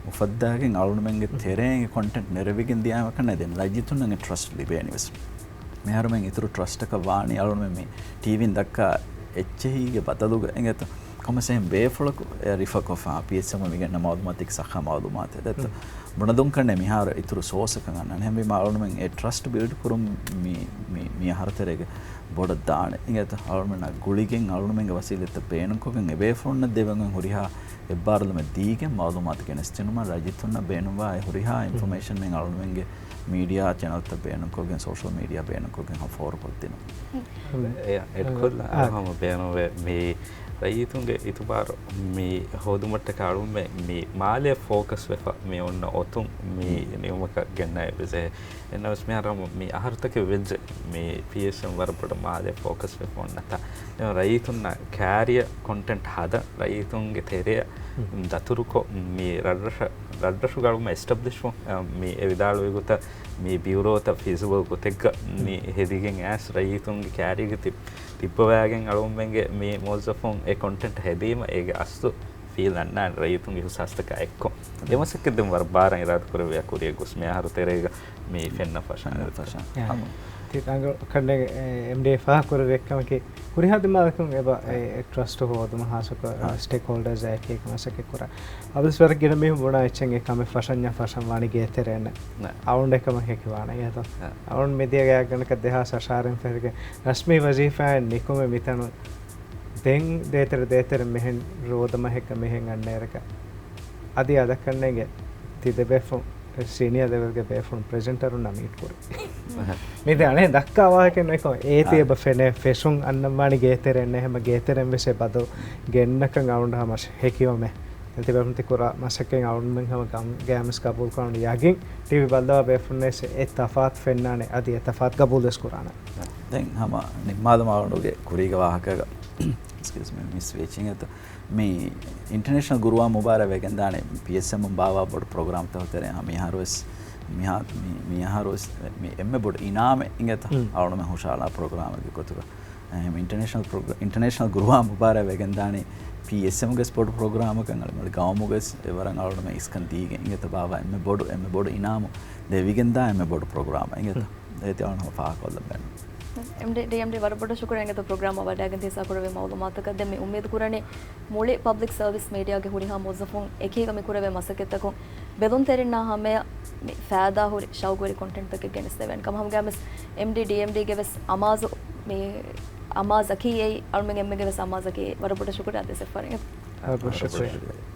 އުފައްދާގެން އަޅުގަނޑުމެންގެ ތެރޭގެ ކޮންޓެންޓް ނެރެވިގެން ދިޔާމަކަން ދެން ރައްޔިތުންނަށް ޓްރަސްޓް ލިބޭނި ވެސް. މިހާރުމެން އިތުރު ޓްރަސްޓަކަށް ވާނީ އަޅުގަނޑުމެން މި ޓީވީން ދައްކާ އެއްޗެހީގެ ބަދަލުގަ އިނގޭތޯ؟ ކޮންމެސް އެހެން ބޭފުޅަކު އެ ރިފަކޮށްފަ ޕީއެސްއެމް މިގެންނަ މައުލޫމާތަކީ ސައްހަ މައުލޫމާތެއް ދެއްތޯ؟ ބުނަދުން ކަންނޭ މިހާރު އިތުރު ސޯސަކަށް އަންނަން. އެހެންވީމަ އަޅުގަނޑުމެން އެ ޓްރަސްޓް ބިލްޑް ކުރުން މި، މި، މި އަހަރު ތެރޭގަ ބޮޑަށް ދާނެ. އިނގޭތޯ؟ އަޅުގަނޑުމެންނާ ގުޅިގެން އަޅުގަނޑުމެންގެ ވަސީލަތްތައް ބޭނުންކޮށްގެން އެ ބޭފުޅުންނަށް ދެވެން ހުރިހާ އެއްބާރުލުމެއް ދީގެން މައުލޫމާތު ގެނެސްދިނުމަށް ރައްޔިތުންނަށް ބޭނުންވާ އެ ހުރިހާ އިންފޮމޭޝަން މި އަޅުގަނޑުމެންގެ މީޑިއާ ޗެނަލްތައް ބޭނުންކޮށްގެން، ސޯޝަލް މީޑިއާ ބޭނުންކޮށްގެން ހަމަ ފޯރުކޮށްދިނުން. އެ، އެޑްކޮށްލަ އަ، އަ، ހަމަ ބޭނުންވޭ މި، ރައްޔިތުންގެ އިތުބާރު މި ހޯދުމަށްޓަކާ އަޅުގަނޑުމެން މި މާލެ ފޯކަސް ވެފަ މި އޮންނަ އޮތުން މި ނިމުމަކަށް ގެންނަ އެބަޖެހޭ. އެންނަވެސް މިހާރު މި އަހަރުތަކެއް ވެއްޖެ މި ޕީއެސްއެމް ވަރަށް ބޮޑަށް މާލެ ފޯކަސް ވެފަ އޮންނަތާ. އެ ރައްޔިތުންނަށް ކާރިޔަ ކޮންޓެންޓް ހަދަ ރައްޔިތުންގެ ތެރެއަށް ދަތުރުކޮށް މި ރަށްރަށަށް، ރަށްރަށުގަ އަޅުގަނޑު އެސްޓަބްލިޝް ވުން، އަ، މި އެ ވިދާޅުވި ގޮތަށް މި ބިއުރޯތައް ފީސިބަލް ގޮތެއްގަ މި ހެދިގެން އައިސް ރައްޔިތުންގެ ކާރީގަ ތި-، ތިއްބަވާގެން އަޅުގަނޑުމެންގެ މި މުވައްޒަފުން އެ ކޮންޓެންޓް ހެދީމަ އޭގެ އަސްލު ފީލް އަންނާނެ ރައްޔިތުންގެ އިހުސާސްތަކާ އެއްކޮށް. އެ މަސައްކަތް ދެން ވަރަށް ބާރަށް އިރާދަކުރެއްވިޔާ ކުރިއަށް ގޮސް މި އަހަރު ތެރޭގަ މި ފެންނަ ފަށާނެ. ފެންނަ ފަށާނެ. އެ. ހަމަ. ތި ރަނގަޅު ކަންނޭނގެ، އެ، އެމްޑީއޭ ފާހަގަކުރެއްވި އެއްކަމަކީ، ހުރިހާ ދިމާލަކުން އެބަ، އެ، އެ ޓްރަސްޓް ހޯދުމަށް ހާއްސަކޮށް، އެ، ސްޓޭކް ހޯލްޑާސް އެކީ މަސައްކަތް ކުރާ. އަބަދުވެސް ވަރަށް ގިނަ މީހުން ބުނާ އެއްޗެއް އެ ކަމެއް ފަށަންޏާ ފަށަން ވާނީ ގޭތެރޭންނެއް. އަޅުގަނޑު އެކަމަކީ ވާނެ އެހެންތޯ؟ އަޅުގަނޑު މިދިޔަ ގާތްގަނޑަކަށް ދެހާސް އަށާރައިން ފެށިގެން ރަސްމީ ވަޒީފާއިން ނިކުމެ މިތަނުން ދެން ދޭތެރެ ދޭތެރެ މިހެން ރޯދަމަހެއްގަ މިހެން އަންނައިރަކަށް އަދި އަދަކަންނޭނގެ ތި ދެބޭފުން ސީނިއަރ ލެވެލްގެ ބޭފުން ޕްރެޒެންޓަރުންނާ މީޓް ކުރި. މި ދެ އަނެއް ދައްކާ ވާހަކަ ނުކޮ އޭތި އާ. އެބަ ފެނޭ ފެށުން އަންނަންވާނީ ގޭތެރެއެއްނެ ހަމަ ގޭތެރެން ވެސް އެ ބަދަލު ގެންނަކަން އަޅުގަނޑު ހަމަ ހެކިވަމެ. ތިބޭފުން ތި ކުރާ މަސައްކަތް އަޅުގަނޑުމެން ހަމަ ގަމް ގައިމުވެސް ގަބޫލުކުރާނެ ޔަގީން ޓީވީ ބައްލަވާ ބޭފުންނަށް އެ ތަފާތު ފެންނާނެ އަދި އެ ތަފާތު ގަބޫލުވެސް ކުރާނެ. ދެން ހަމަ ނިންމާލަމާ އަޅުގަނޑުގެ ކުރީގެ ވާހަކަގަ، އެކްސްކިއުސް މީ، މިސް ވެއްޖެ އިނގޭތަ؟ މި އިންޓަރނޭޝަނަލް ގުރުއާން މުބާރާތް ވެގެންދާނެ ޕީއެސްއެމް ބާވާ ބޮޑު ޕްރޮގްރާމްތަކުގެ ތެރެއިން މިހާރުވެސް، މިހާ-، މި-، މިއަހަރުވެސް މި އެންމެ ބޮޑު އިނާމެއް އިނގޭތަ؟ ހުން. އަޅުގަނޑުމެން ހުށަހަޅާ ޕްރޮގްރާމެއްގެ ގޮތުގަ. އެހެން އިންޓަރނޭޝަނަލް ޕްރޮގްރ-، އިންޓަރނޭޝަނަލް ގުރުއާން މުބާރާތް ވެގެންދާނީ ޕީއެސްއެމްގެ ބޮޑު ޕްރޮގްރާމަކަށް އަޅުގަނޑު ގައުމުގެ އެވަރަށް އަޅުގަނޑުމެން އިސްކަން ދީގެން އިނގޭތަ ބާވާ އެންމެ ބޮޑު، އެންމެ ބޮޑު އިނާމު ދެވިގެންދާ އެންމެ ބޮޑު ޕްރޮގްރާމެއް އިނގޭތަ؟ ހުން. އޭތި އަޅުގަނޑު ފާހަގަކޮށްލަން ބޭނުން. އެމްޑީ، ޑީއެމްޑީ ވަރަށް ބޮޑަށް ޝުކުރިއްޔާ އިނގޭތަ ޕްރޮގްރާމަށް ވަޑައިގެން ހިއްސާ ކުރެވޭ މައުލޫމާތަކަށް. ދެން މި އުއްމީދު ކުރަނީ މުޅި ޕަބްލިކް ސަރވިސް މީޑިއާގެ ހުރިހާ މުވައްޒަފުން އެކީގަ މި ކުރެވޭ މަސައްކަތްތަކުން ބެލުންތެރިންނާ ހަމަޔަށް މި ފައިދާހުރި ޝައުގުވެރި ކޮންޓެންޓްތަކެއް ގެނެސްދެވޭނެ ކަމަށް. ހަމަގައިމުވެސް އެމްޑީ، ޑީއެމްޑީގެ ވެސް އަމާޒު، މި އަމާޒަކީ އެއީ، އަޅުމެން އެންމެގެ ވެސް އަމާޒަކީ. ވަރަށް ބޮޑަށް ޝުކުރިއްޔާ ދެ ސެފަރެއް. ވަރަށް ބޮޑަށް ޝުކުރިއްޔާ.